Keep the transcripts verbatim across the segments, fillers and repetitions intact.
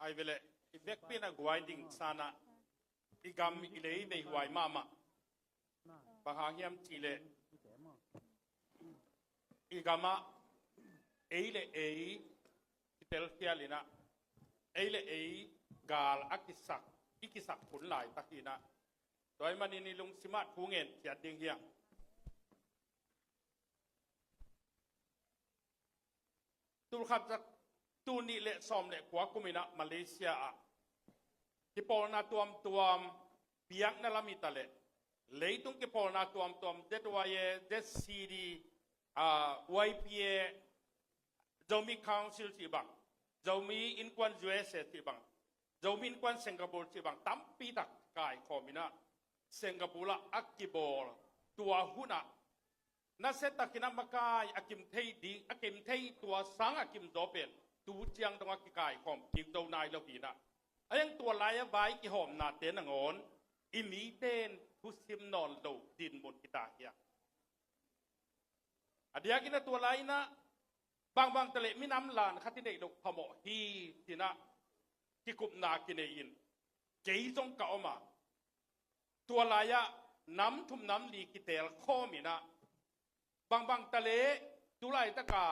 Ei vele, i vekpi in a guai ding sana, i gam i lei vei huai mahmah. Bang hang hiam cihleh, i gamah ei le ei kitel khial inah, ei le ei gal a kisak, i kisak hun laitak inah, tua ahih manin i lungsimah thu ngen ciat ding hiam? Tulkhat za tul nih le sawm le kua kum inah Malaysia ah kipawlna tuamtuam, biakna lam hi ta leh, leitung kipawlna tuamtuam, Z Y A, Z C D, ah, Y P A, Zomi Council cih bang, Zomi Innkuan U S A cih bang, Zomi Innkuan Singapore cih bang, tampi tak kaikhawm inah Singapore ah a kibawl, tua hunah nasia takin a makai a kim thei ding, a kim thei, tua sang a kim zaw pen tu ciang dong a kikaikhawm kik zo nai lo hi inah, a yang tua lai a vai kihawmnate nangawn i mite in thusim nawn lo dinmun hi ta hi a. A diakin a tua lai inah bangbang ta leh minam lan khat i neih loh phamawh hi ci inah kikupna kinei in, kei zong ka om a, tua lai-ah nam thum nam li kitel khawm inah, bangbang ta leh tu laitaka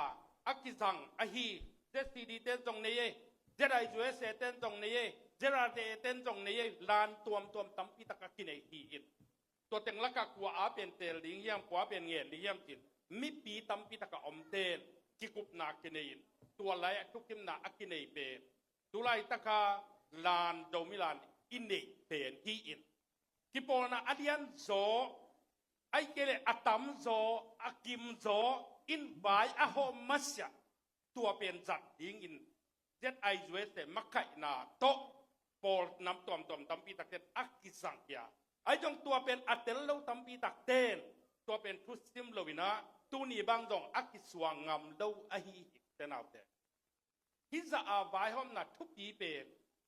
a kizang ahi Z C D ten zong nei ei, Z I U S A ten zong nei ei, Z R A ten zong nei ei, lan tuamtuam tampi tak a kinei hi in, tua teng lakah kua a pen teel ding hiam, kua a pen ngen ding hiam cin, mipi tampi tak a omten kikupna kinei in, tua lai-ah thukimna a kinei pen tu laitaka lan, Zomi lan i neih pen hi in, kipawlna a lian zaw, ahih kei leh a tam zaw, a kim zaw in vai a hawm masiah, tua pen zat dingin Z I U S A makaihna tawh pawl nam tuamtuam tampi takten a kizang hi a. Ahi zong tua pen a tel lo tampi takten tua pen thusim lo inah tuni bang zong a kisuang ngam lo ahi hi, te naute. Hih zah a vaihawmna thupi pen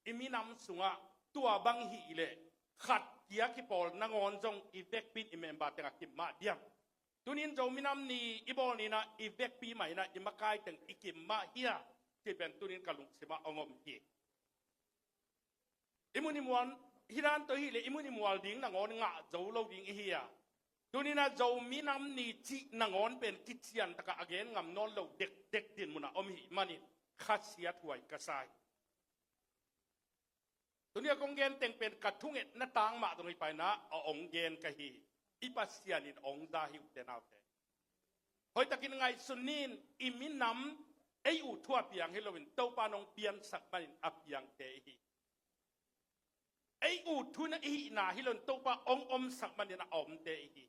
i minam sungah tua bang hih leh khat kia kipawl nangawn zong i vekpi in i member tengah kim mah diam? Tunin Zo minam ni i bawl ni inah i vekpi mah inah i makai teng i kim mah hia? Cih pen tunin ka lungsimah hong om hi. I mun i mual, hi dan tawh hih leh i mun i mual ding nangawn ngah zo lo ding i hi a. Tuninah Zo minam ni cih nangawn pen kician takah a gen ngam nawn lo dekdek dinmunah om hih manin khasiat huai ka sa hi. Tuni a kong gen teng pen ka thungetna tang mah zong hi painah a hong gen ka hi. I Pasian in hong za hi, ute naute. Hoihtakin ngaihsun ni in, i minam ei uh thu a piang hi loin Topa in hong piansak manin a piangte i hi. Ei uh thu in a i hihna hi loin Topa hong omsak manin a omte i hi.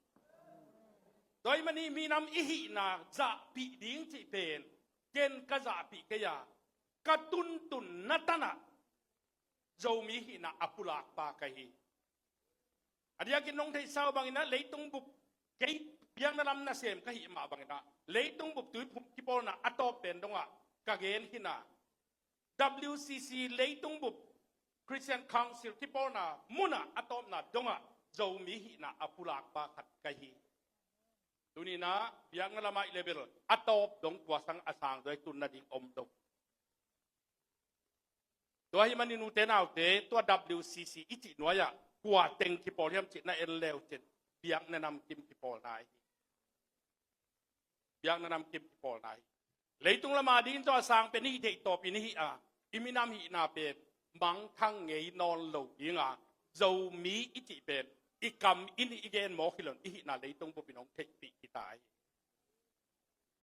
Tua ahih manin minam i hihna zahpih ding cih pen ken ka zahpih kei a, ka tuntunna tanah Zomi hihna a pulakpa ka hi. A diakin nong theihsa uh banginah leitung bup, kei biakna lam nasem ka hih mah banginah leitung bup tui phum kipawlna a tawp pen dongah ka gen hi a, W C C leitung bup Christian Council kipawlna munah a tawpna dongah Zomi hihna a pulakpa khat ka hi. Tuninah biakna lamah i level a tawp dong tua sang a sang doi tun nading om dong. Tua ahih manin ute naute, tua W C C i cih nuai-ah kua teng kipawl hiam cih na en le uh cin, biakna namkim kipawlna i hi. Biakna namkim kipawlna i hi. Leitung lam adingin tua sang pen i hih theih tawpin i hi a, i minam hihna pen mangthang ngei nawn lo ding a, Zomi i cih pen i kam in i gen mawk hi loin i hihna leitung bupin hong theihpih hi ta hi.